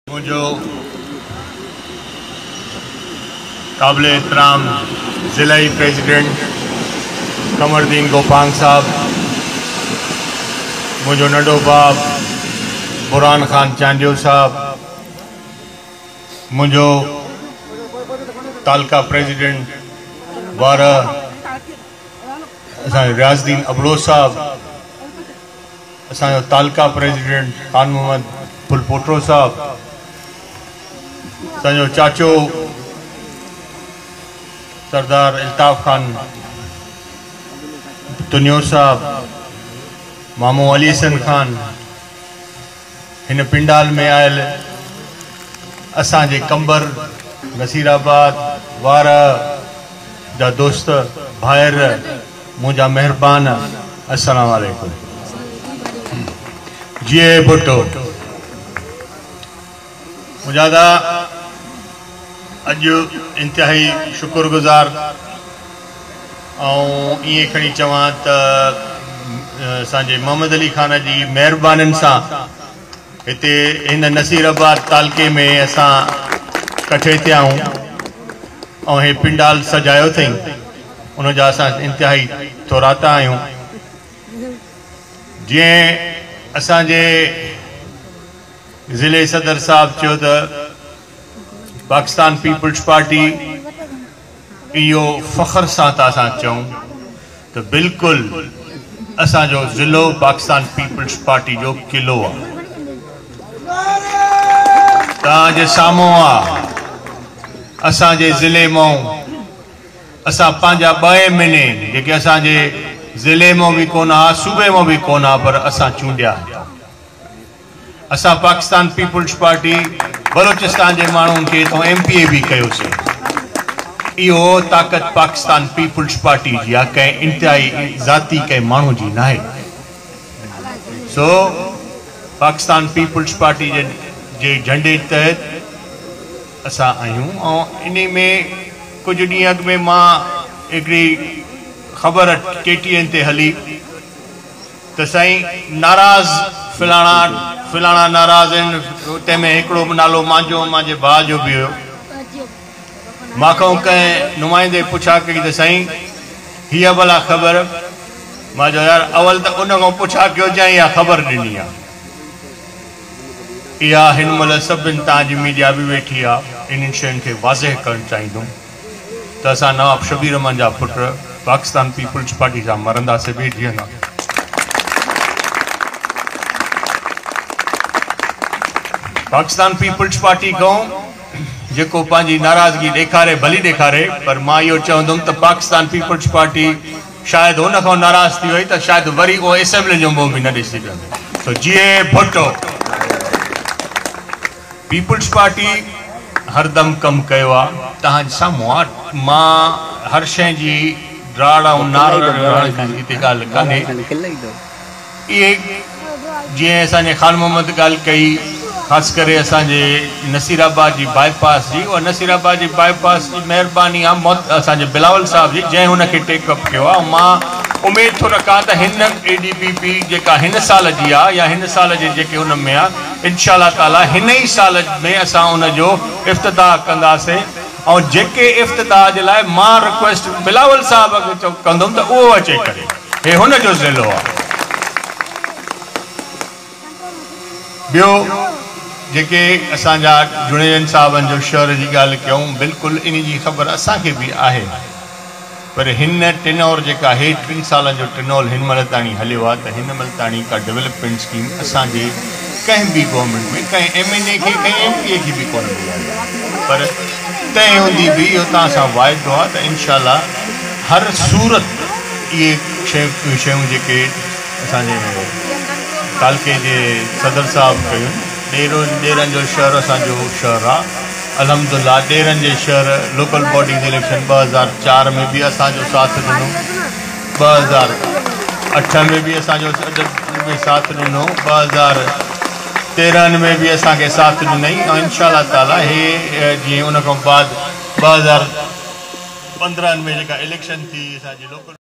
منهنجو قابل احترام ضلعي پريزيڊنٽ قمردين گوپانگ صاحب، منهنجو ننڍو ڀاء برهان خان چانڊيو صاحب، منهنجو تعلقه پريزيڊنٽ وارهه اسان جو رياض الدين ابڙو صاحب، اسان جو تعلقه پريزيڊنٽ خان محمد ڦلپوٽو صاحب، اسان جو چاچو سردار الطاف خان تنيو صاحب، مامو علي حسن خان، هن پنڊال ۾ آيل اسان جي قمبر، نصير آباد، وارهه جا دوست ڀائر، منهنجا مهربان، السلام عليڪم. جيئي ڀٽو. منهنجا ادا اڄ انتهائي شڪر گذار ۽ ائين کڻي چوان ته اسان جي محمد علي خان جي مهربانين سان هتي هن نصير آباد تعلقي ۾ اسان ڪٺي ٿيا آهيون ۽ هي پنڊال سجايو اٿئي، ان جا اسان انتهائي ٿوراتا آهيون. جيئن اسان جي ضلعي صدر صاحب چيو ته پاڪستان پيپلز پارٽي اهو فخر سان ٿا اسان چئون ته بلڪل اسان جو ضلعو پاڪستان پيپلز پارٽي جو قلعو آ، توهان جي سامهون آ. اسان جي ضلعي مون اسان پنهنجا ٻه ايم اين اي جيڪي اسان جي ضلعي مون به ڪونه ها، صوبي مون به ڪونه ها، پر اسان چونڊيا. اسان پاڪستان پيپلز پارٽي بلوچستان جي ماڻهن کي هتان ايم پي اي به ڪيوسين. اهو طاقت پاڪستان پيپلز پارٽي جي آ، ڪنهن انتهائي ذاتي ڪنهن ماڻهو جي ناهي. سو پاڪستان پيپلز پارٽي جي جهنڊي تحت اسان آهيون. ۽ انهي ۾ ڪجهه ڏينهن اڳ ۾ مان هڪڙي خبر ڪي ٽي اين تي هلي ته سائين ناراض فلاڻا فلاڻا ناراض آهن، تنهن ۾ هڪڙو نالو مانجو ۽ مانجي ڀاء جو به هيو. مان کان ڪنهن نمائندي پڇا ڪئي ته سائين هيء ڀلا خبر؟ مان چيو يار اول ته ان کان پڇا ڪيو جنهن اها خبر ڏني آهي. اها هن مهل سڀن تان جي ميڊيا به ويٺي آهي، انهن شين کي واضح ڪرڻ چاهيندم ته اسان نواب شبير احمد جا پٽ پاڪستان پيپلز پارٽي سان مرنداسين به جيئنداسين. پاڪستان پيپلز پارٽي کان جيڪو پنهنجي ناراضگي ڏيکاري ڀلي ڏيکاري، پر مان اهو چوندم ته پاڪستان پيپلز پارٽي شايد هن کان ناراض ٿي وئي ته شايد وري اهو اسيمبلين جو منهن به نه ڏسي سگهندي. سو جيئي ڀٽو. پيپلز پارٽي هردم ڪم ڪيو آ، توهان جي سامهون آ. مان هر شيء جي ڊاڙ ۽ نار رهڻ جي هتي ڳالهه ڪانهي. اهي جيئن اسان جي خان محمد ڳالهه ڪئي، خاص ڪري اسان جي نصير آباد جي باء پاس جي، اها نصير آباد جي باء پاس جي مهرباني آ اسان جي بلاول صاحب جي، جنهن هن کي ٽيڪ اپ ڪيو آ. ۽ مان اميد ٿو رکان ته هن اي ڊي پي پي جيڪا هن سال جي آ يا هن سال جي جيڪي ان ۾ آ، انشاء الله تعاليٰ هن ئي سال ۾ اسان ان جو افتتاح ڪنداسين. ۽ جيڪي افتتاح جي لاء مان رڪويسٽ بلاول صاحب کي ڪندم ته اهو اچي ڪري، هي هن جو ضلعو آ. ٻيو جيڪي اسان جا جوڻيجن صاحبن جو شهر جي ڳالهه ڪيائون، بلڪل انهي جي خبر اسان کي به آهي، پر هن ٽنور جيڪا هي ٽن سالن جو ٽنول هن مهل تاڻي هليو آ ته هن مهل تاڻي ڪا ڊولپمينٽ اسڪيم اسان جي ڪنهن به گورنمينٽ ۾ ڪنهن ايم اين اي کي ڪنهن ايم پي اي کي به ڪونه مليل آ، پر تنهن هوندي به اهو توهان سان واعدو آ ته انشاء الله هر صورت اهي شيون جيڪي اسان جي تعلقي جي صدر صاحب ڪيون. ڏيرن جو شهر اسان جو شهر آ، الحمدالله ڏيرن جي شهر لوڪل باڊيز اليڪشن 2004 ۾ به اسان جو ساٿ ڏنو، 2008 ۾ به اسان جو ساٿ ڏنو، 2013 ۾ به اسان کي ساٿ ڏنئي ۽ انشاء الله تعالي هي جيئن ان کان بعد 2015 ۾ جيڪا اليڪشن ٿي اسان جي لوڪل.